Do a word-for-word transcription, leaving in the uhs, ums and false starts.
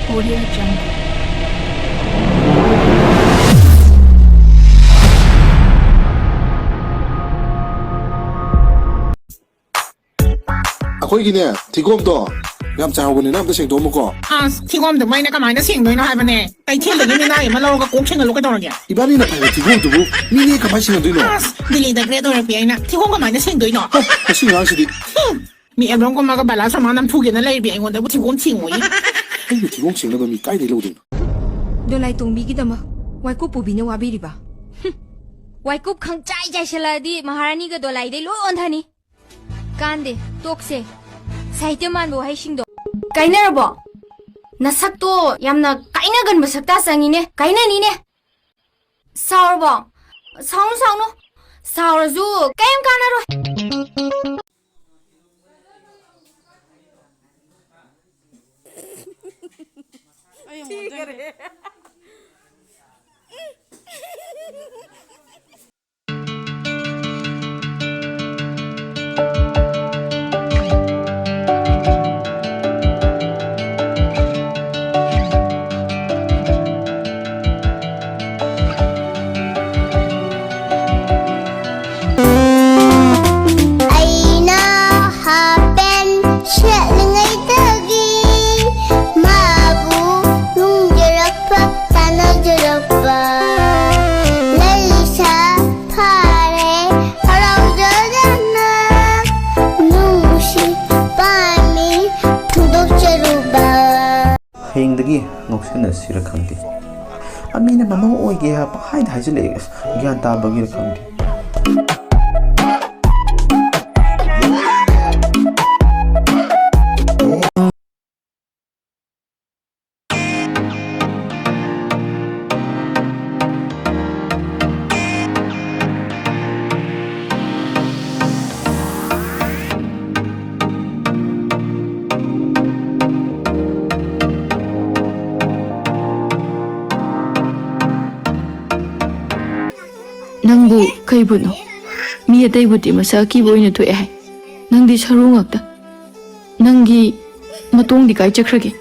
Audio Jungle. ꯑꯩꯈꯣꯏꯒꯤꯅꯦ, ꯊꯤꯒꯣꯝꯗꯣ ꯌꯥꯝ ꯆꯥꯎꯕꯅꯤꯅ ꯑꯝꯇ ꯁꯦꯡꯗꯣꯛꯑꯝꯃꯨꯀꯣ꯫ ꯑꯁ, ꯊꯤꯒꯣꯝꯗꯨꯕꯨ ꯑꯩꯅ ꯀꯃꯥꯏꯅ ꯁꯦꯡꯗꯣꯏꯅꯣ ꯍꯥꯏꯕꯅꯦ? ꯀꯩꯊꯦꯜꯗꯒꯤ ꯃꯤꯅꯥꯏ ꯑꯃ ꯂꯧꯔꯒ ꯀꯣꯛ ꯁꯦꯡꯍꯜꯂꯨ ꯀꯩꯗꯧꯔꯒꯦ? ꯏꯕꯥꯅꯤꯅ ꯐꯩꯕ ꯊꯤꯒꯣꯝꯗꯨꯕꯨ ꯃꯤꯅꯦ ꯀꯃꯥꯏꯅ ꯁꯦꯡꯍꯟꯗꯣꯏꯅꯣ? ꯑꯁ, ꯗꯤꯜꯂꯤꯗ ꯒ꯭ꯔꯦꯠ ꯑꯣꯏꯔꯛꯄꯤ ꯑꯩꯅ ꯊꯤꯒꯣꯝ ꯀꯃꯥꯏꯅ ꯁꯦꯡꯗꯣꯏꯅꯣ? ꯍ, ꯃꯁꯤ ꯑꯉꯥꯡꯁꯤꯗꯤ꯫ ꯍꯨꯝ, ꯃꯤ ꯑꯦꯜꯕꯝ ꯀꯨꯝꯃꯒ ꯕꯂꯥ ꯁꯣꯃꯥ ꯅꯝꯊꯨꯒꯦꯅ ꯂꯩꯔꯤꯕꯤ ꯑꯩꯉꯣꯟꯗꯕꯨ ꯊꯤꯒꯣꯝ ꯁꯦꯡꯉꯣꯌꯦ꯫ ꯑꯩꯕꯨ ꯊꯤꯒꯣꯝ ꯁꯦꯡꯅꯕ ꯃꯤ ꯀꯥꯏꯗꯩ ꯂꯧꯗꯣꯏꯅꯣ? ꯗꯣꯂꯥꯏ ꯇꯣꯡꯕꯤꯒꯤꯗꯃꯛ ꯋꯥꯏꯀꯨꯞ ꯄꯨꯕꯤꯅ ꯋꯥꯕꯤꯔꯤꯕ? ꯍꯨꯝ, ꯋꯥꯏꯀꯨꯞ ꯈꯪꯆꯥꯏ ꯆꯥꯏꯁꯤꯜꯂꯛꯑꯗꯤ ꯃꯍꯥꯔꯥꯅꯤꯒ ꯗꯣꯂꯥꯏꯗꯩ ꯂꯣꯏ ꯑꯣꯟꯊꯅꯤ꯫ ꯀꯥꯟꯗꯦ, ꯇꯣꯛꯁꯦ꯫ ꯁꯥꯍꯤꯇ꯭ꯌ ꯃꯥꯟꯕ ꯋꯥꯍꯩꯁꯤꯡꯗꯣ꯫ ꯀꯥꯏꯅꯔꯕꯣ? ꯅꯁꯛꯇꯣ ꯌꯥꯝꯅ ꯀꯥꯏꯅꯒꯟꯕ ꯁꯛꯇꯥ ꯆꯪꯉꯤꯅꯦ꯫ ꯀꯥꯏꯅꯅꯤꯅꯦ꯫ ꯁꯥꯎꯔꯕꯣ? ꯁꯥꯎꯅꯨ, ꯁꯥꯎꯅꯨ꯫ ꯁꯥꯎꯔꯁꯨ ꯀꯩꯝ ꯀꯥꯟꯅꯔꯣꯏ꯫ ꯑꯩ ꯑꯃꯨꯛ ꯑꯣꯟꯁꯤꯟꯒꯦ꯫ ꯑꯩꯅ ꯍꯥꯞ ꯄꯦꯟ ꯁꯦꯠꯂꯤꯉꯩꯗꯒꯤ ꯃꯥꯕꯨ ꯅꯨꯡꯖꯔꯛꯄ, ꯇꯥꯟꯅꯖꯔꯛꯄ꯫ ꯂꯩꯁꯥ ꯐꯥꯔꯦ ꯍꯔꯥꯎꯖꯗꯅ ꯅꯨꯡꯁꯤ ꯄꯥꯝꯃꯤ ꯐꯣꯡꯗꯣꯛꯆꯔꯨꯕ꯫ ꯍꯌꯦꯡꯗꯒꯤ ꯉꯥꯎꯁꯟꯅꯁꯤꯔ ꯈꯪꯗꯦ꯫ ꯑ, ꯃꯤꯅ ꯃꯃꯧ ꯑꯣꯏꯒꯦ ꯍꯥꯏꯕ ꯄꯪꯍꯥꯏꯗ ꯍꯥꯏꯖꯤꯜꯂꯛꯑꯦ꯫ ꯑꯁ, ꯒ꯭ꯌꯥꯟ ꯇꯥꯕꯒꯤꯔ ꯈꯪꯗꯦ꯫ ꯅꯪꯕꯨ ꯀꯩ ꯕꯨꯠꯅꯣ? ꯃꯤ ꯑꯇꯩ ꯕꯨꯠꯇꯤ ꯃꯁꯛ ꯑꯀꯤꯕ ꯑꯣꯏꯅ ꯊꯣꯛꯑꯦ ꯍꯥꯏ꯫ ꯅꯪꯗꯤ ꯁꯔꯨ ꯉꯥꯛꯇ꯫ ꯅꯪꯒꯤ ꯃꯇꯣꯡꯗꯤ ꯀꯥꯏ ꯆꯠꯈ꯭ꯔꯒꯦ?